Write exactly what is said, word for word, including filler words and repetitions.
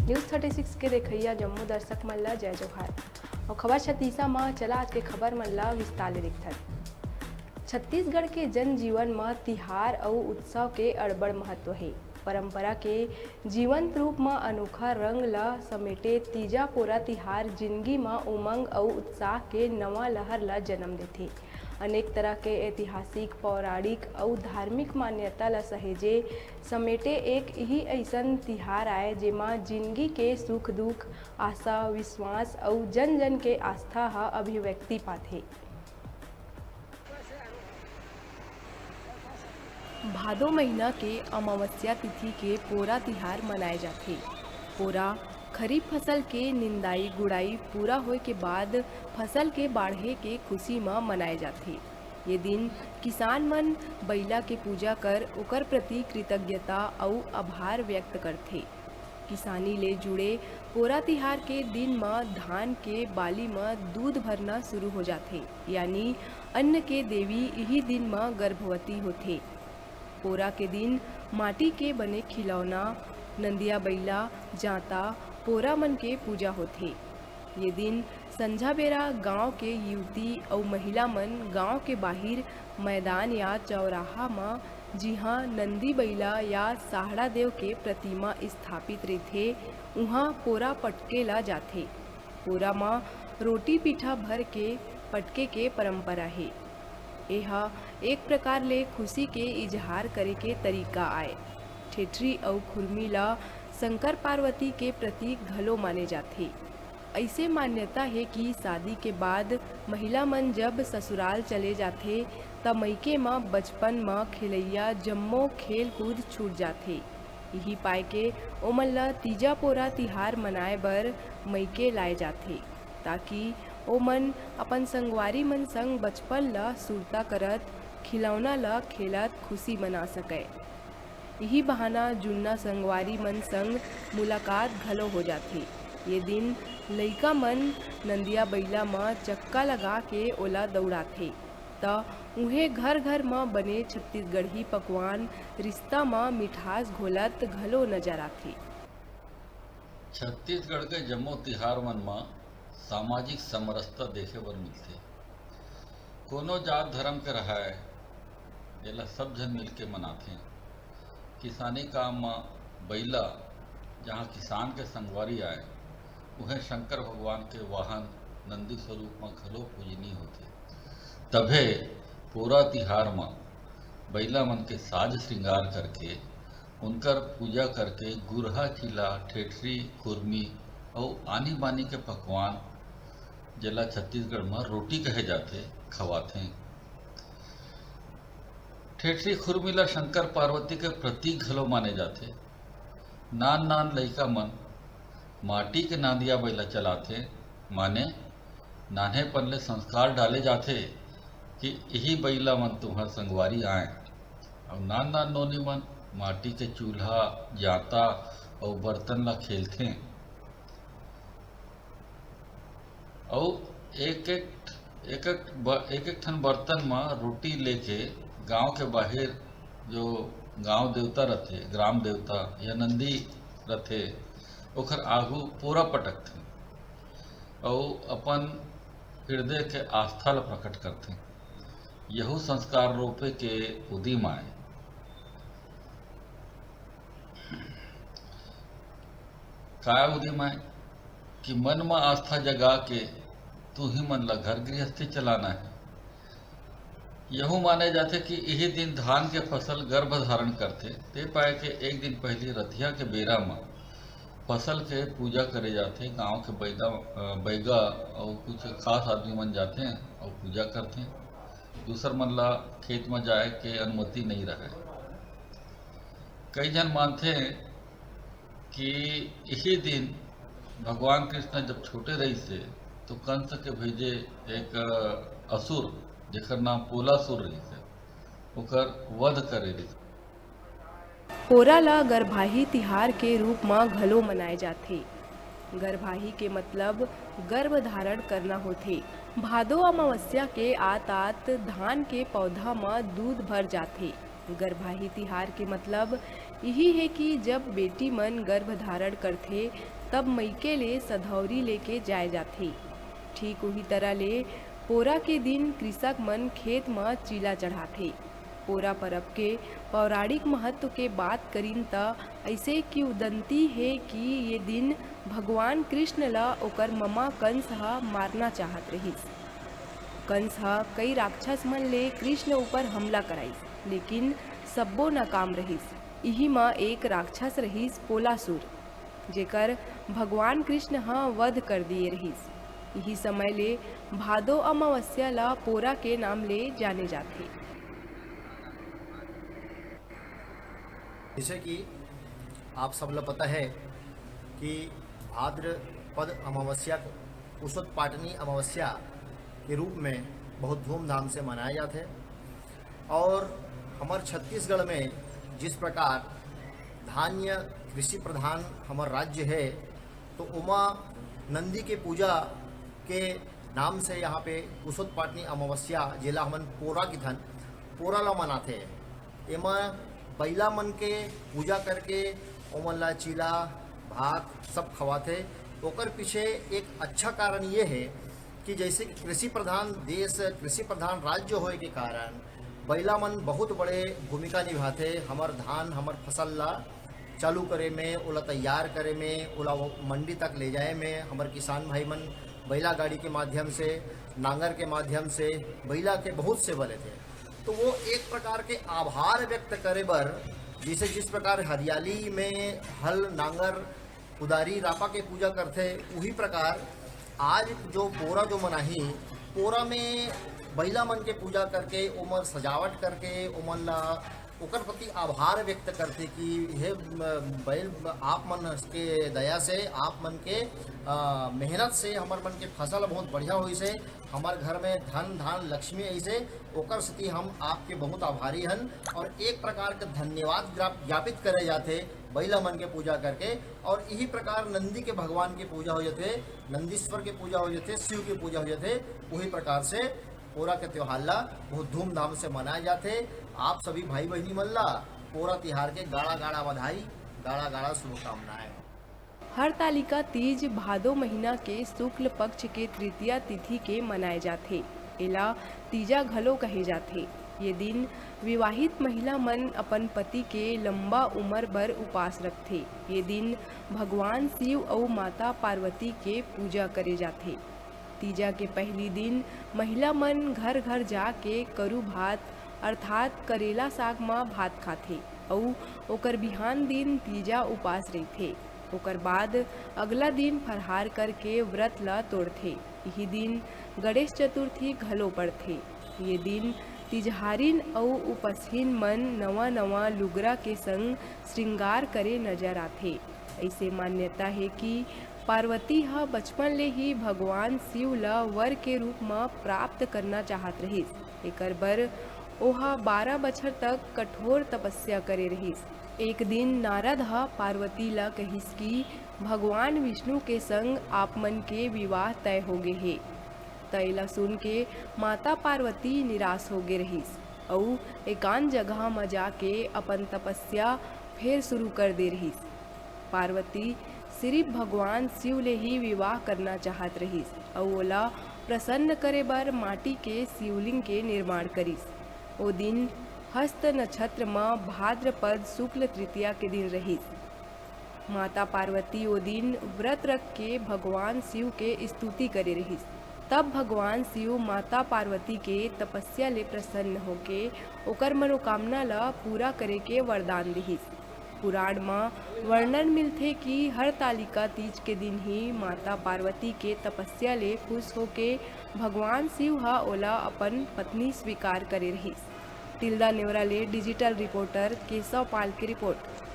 News thirty six के देखइया जम्मो दर्शक मन ला जय जोहार। अउ खबर छत्तीसा म चला आज के खबर मन ला विस्तार ले देखथन। छत्तीसगढ़ के जनजीवन म तिहार अउ उत्सव के अड़बड़ महत्व हे। परंपरा के जीवंत रूप म अनोखा रंग ल समेटे तीजा पोरा तिहार जिनगी म उमंग अउ उत्साह के नवा लहर ल जन्म देथे। अनेक तरह के ऐतिहासिक, पौराणिक अउ धार्मिक मान्यता ल सहेजे समेटे एक इही अइसन तिहार आय, जेमा जिनगी के सुख-दुख, आशा, विश्वास अउ जन-जन के आस्था ह अभिव्यक्ति पाथे। भादो महीना के अमावस्या तिथि के पोरा तिहार मनाए जाथे। पोरा खरीफ फसल के निंदाई गुड़ाई पूरा होए के बाद फसल के बाढ़े के खुशी म मनाए जाथे। ये दिन किसान मन बइला के पूजा कर ओकर प्रति कृतज्ञता अउ आभार व्यक्त करथे। किसानी ले जुड़े पोरा तिहार के दिन म धान के बाली म दूध भरना शुरू हो जाथे, यानी अन्न के देवी इही दिन म गर्भवती होथे। पोरा के दिन माटी के बने खिलौना, नंदिया बइला, जांता, पोरा मन के पूजा होथे। ये दिन संझा बेरा गांव के युवती अउ महिला मन गांव के बाहिर मैदान या चौराहा म, जिहां नंदी बइला या साहड़ा देव के प्रतिमा स्थापित रहिथे, उहां पोरा पटके ला जाथे। पोरा म रोटी पीठा भर के पटके के परंपरा हे। एह एक प्रकार ले खुशी के इजहार करे के तरीका आय। ठेठरी अउ खुरमी ल शंकर पार्वती के प्रतीक घलो माने जाथे। अइसे मान्यता हे कि शादी के बाद महिला मन जब ससुराल चले जाथे, त मइके म बचपन म खेलइया जम्मो खेल कूद छूट जाथे। इही पाय के ओमन ल तीजा पोरा तिहार मनाए बर मइके लाए जाथे, ताकि ओमन अपन संगवारी मन संग बचपन ल सुरता करत, खिलौना ल खेलत खुशी मना सकय। इही बहाना जुन्ना संगवारी मन संग मुलाकात घलो हो जाथे। ये दिन लइका मन नंदिया बइला म चक्का लगा के ओला दउड़ाथे, त उहें घर-घर म बने छत्तीसगढ़ी पकवान रिश्ता म मिठास घोलत घलो नजर आथे। छत्तीसगढ़ के जम्मो तिहार मन म सामाजिक समरसता देखे बर मिलथे। कोनो जात धर्म के रहय, एला सब झन मिलके मनाथे। किसानी काम म बइला, जहाँ किसान के संगवारी आय, उहें शंकर भगवान के वाहन नंदी स्वरूप म घलो पूजनीय होथे। तभे पोरा तिहार म बइला मन के साज श्रृंगार करके, उनकर पूजा करके गुरहा चीला, ठेठरी, खुरमी अउ आनी बानी के पकवान, जेला छत्तीसगढ़ म रोटी कहे जाथे, खवाथे। ठेठरी खुरमी ल शंकर पार्वती के प्रतीक घलो माने जाथे। नान नान लइका मन माटी के नांदिया बइला चलाथे, माने नान्हेपन ले संस्कार डाले जाथे कि इही बइला मन तुम्हर संगवारी आय। अउ नान नान नोनी मन माटी के चूल्हा, जांता अउ बर्तन ला खेलथें। अउ एक एक, एक एक ब-, एक एक ठन बर्तन म रोटी लेके गांव के बाहिर जो गांव देवता रथे, ग्राम देवता या नंदी रथे, ओखर आगू पोरा पटकथे अउ अपन हृदय के आस्था ल प्रकट करथे। यहू संस्कार रोपे के उदिम आय। काय उदिम आय कि मन म आस्था जगा के तुही मन ल घर गृहस्थी चलाना हे। यहू माने जाथे कि इही दिन धान के फसल गर्भ धारण करथे, ते पाय के एक दिन पहिली रतिहा के बेरा म फसल के पूजा करे जाथे। गांव के बैदा, अ, बैगा अउ कुछ खास आदमी मन जाथे अउ पूजा करथे। दूसर मन ला खेत म जाए के अनुमति नइ रहय। कई झन मानथे कि इही दिन भगवान कृष्ण जब छोटे रहिस हे, तो कंस के भेजे एक असुर, जेकर नाम पोलासुर रहिस हे, ओकर वध करे रहिस। पोरा ल गरभाही तिहार के रूप म घलो मनाए जाथे। गरभाही के मतलब गर्भ धारण करना होथे। भादो अमावस्या के आत-आत धान के पौधा म दूध भर जाथे। गरभाही तिहार के मतलब इही हे कि जब बेटी मन गर्भ धारण करथे, तब मइके ले सधौरी लेके जाय जाथे। ठीक उही तरह ले पोरा के दिन कृषक मन खेत म चीला चढ़ाथे। पोरा परब के पौराणिक महत्व के बात करिन, त अइसे किंवदंती हे कि ये दिन भगवान कृष्ण ल ओकर ममा कंस ह मारना चाहत रहिस। कंस ह कई राक्षस मन ले कृष्ण ऊपर हमला कराइस, लेकिन सब्बो नाकाम रहिस। इही म एक राक्षस रहिस पोलासुर, जेकर भगवान कृष्ण ह वध कर दिए रहिस। इही समय ले भादो अमावस्या ल पोरा के नाम ले जाने जाथे। जैसे कि आप सब ला पता है कि भाद्रपद अमावस्या को कुसोत पाटनी अमावस्या के रूप में बहुत धूमधाम से मनाया जाता है। और हमारे छत्तीसगढ़ में जिस प्रकार धान्य कृषि प्रधान हमार राज्य है, तो ओमा नंदी के पूजा के नाम से यहाँ पे कुसोत पाटनी अमावस्या, जेला हमन पोरा किथन, पोरा ला मनाथे। एमा बइला मन के पूजा करके ओमन ला चीला, भात सब खवाथे। ओकर पीछे एक अच्छा कारण ये है कि जैसे कि कृषि प्रधान देश, कृषि प्रधान राज्य होए के कारण बइला मन बहुत बड़े भूमिका निभाथे। हमर धान, हमर फसल ला चालू करे में, ओला तैयार करे में, ओला वो मंडी तक ले जाए में हमर किसान भाई मन बइला गाड़ी के माध्यम से, नांगर के माध्यम से बइला के बहुत सेवा लेथे। तो वो एक प्रकार के आभार व्यक्त करे बर, जैसे जिस प्रकार हरियाली में हल, नांगर, कुदारी, रापा के पूजा करथे, उही प्रकार आज जो पोरा जो मनाही, पोरा में बइला मन के पूजा करके, ओमन सजावट करके, ओमन ला ओकर प्रति आभार व्यक्त करथे कि हे, म, बैल, आप मन के दया से, आप मन के, अ, मेहनत से हमर मन के फसल बहुत बढ़िया होइस हे, हमर घर में धन, धान, लक्ष्मी अइसे, ओकर सेती हम आपके बहुत आभारी हन। और एक प्रकार के धन्यवाद ज्ञा-, ज्ञापित करे जाथे बइला मन के पूजा करके। और इही प्रकार नंदी के भगवान के पूजा हो जाथे, नंदीश्वर के पूजा हो जाथे, शिव के पूजा हो जाथे। उही प्रकार से पोरा के त्योहार ला बहुत धूमधाम से मनाए जाथे। आप सभी भाई बहिनी मन ला पोरा तिहार के गाड़ा गाड़ा बधाई, गाड़ा गाड़ा शुभकामनाएं। हरतालिका तीज भादो महीना के शुक्ल पक्ष के तृतीया तिथि के मनाए जाथे। एला तीजा घलो कहे जाथे। ये दिन विवाहित महिला मन अपन पति के लंबा उमर बर उपास रखथे। ये दिन भगवान शिव अउ माता पार्वती के पूजा करे जाथे। तीजा के पहिली दिन महिला मन घर-घर जाके करू भात अर्थात करेला साग म भात खाथे अउ ओकर बिहान दिन तीजा उपास रहिथे। ओकर बाद अगला दिन फरहार करके व्रत ल तोड़थे। इही दिन गणेश चतुर्थी घलो पड़थे। ये दिन तिजहारिन अउ उपसहिन मन नवा-नवा लुगरा के संग श्रृंगार करे नजर आथे। अइसे मान्यता हे कि पार्वती ह बचपन ले ही भगवान शिव ल वर के रूप म प्राप्त करना चाहत रहिस। एकर बर ओहा बारह बछर तक कठोर तपस्या करे रहिस। एक दिन नारद ह पार्वती ल कहिस कि भगवान विष्णु के संग आप मन के विवाह तय होगे हे। त एला सुन के माता पार्वती निराश होगे रहिस अउ एकांत जगह म जाके अपन तपस्या फेर शुरू कर दे रहिस। पार्वती सिरिफ भगवान शिव ले ही विवाह करना चाहत रहिस अउ ओला प्रसन्न करे बर माटी के शिवलिंग के निर्माण करिस। ओ दिन हस्त नक्षत्र म भाद्रपद शुक्ल तृतीया के दिन रहिस। माता पार्वती ओ दिन व्रत रख के भगवान शिव के स्तुति करे रहिस। तब भगवान शिव माता पार्वती के तपस्या ले प्रसन्न होके ओकर मनोकामना ल पूरा करे के वरदान दिहिस। पुराण म वर्णन मिलथे कि हरतालिका तीज के दिन ही माता पार्वती के तपस्या ले खुश होके भगवान शिव ह ओला अपन पत्नी स्वीकार करे रहिस। तिल्दा नेवरा ले digital reporter केशव पाल के report।